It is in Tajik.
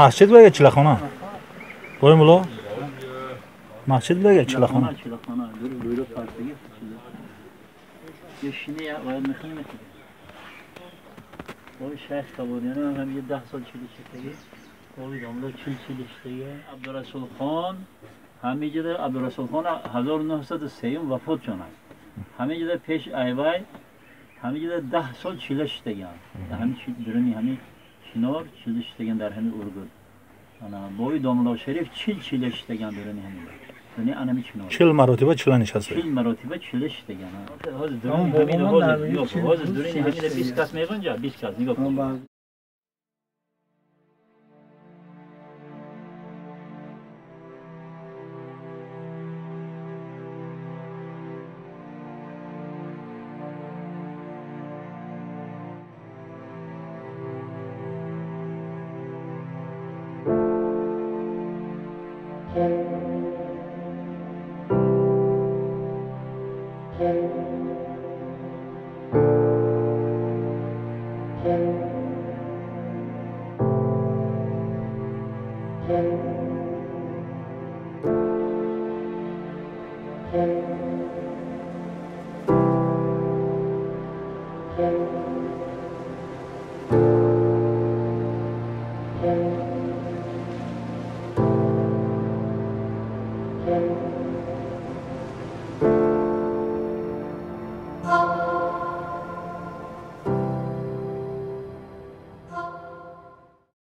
Масҷид буд ё чилахона? Бой мулло? Масҷид буд ё чилахона? Чилахона, дур фарсиги. یه شینه باید میخونیم دیگه. بابا شیخ کبودیان هم یه 10 سال چیلی شدگی. بابا داملا 40 شدگی. عبدالرسول خان همینجا عبدالرسول خان 1903 وفات شد. همینجا پیش ایوای همینجا 10 سال چیله شدگی. همین درونی همین چنار چیله شدگی در همین ارگود. انا بابا داملا شریف 40 چیله شدگی درونی همین. یعنی انمی چنار. 40 مرتبه چیله نشسته. 40 مرتبه چیله شدگی. حاضر درونی همین حاضر یا حاضر درونی همین 20 کس میگن 20 کس نگاه کن. Thank you.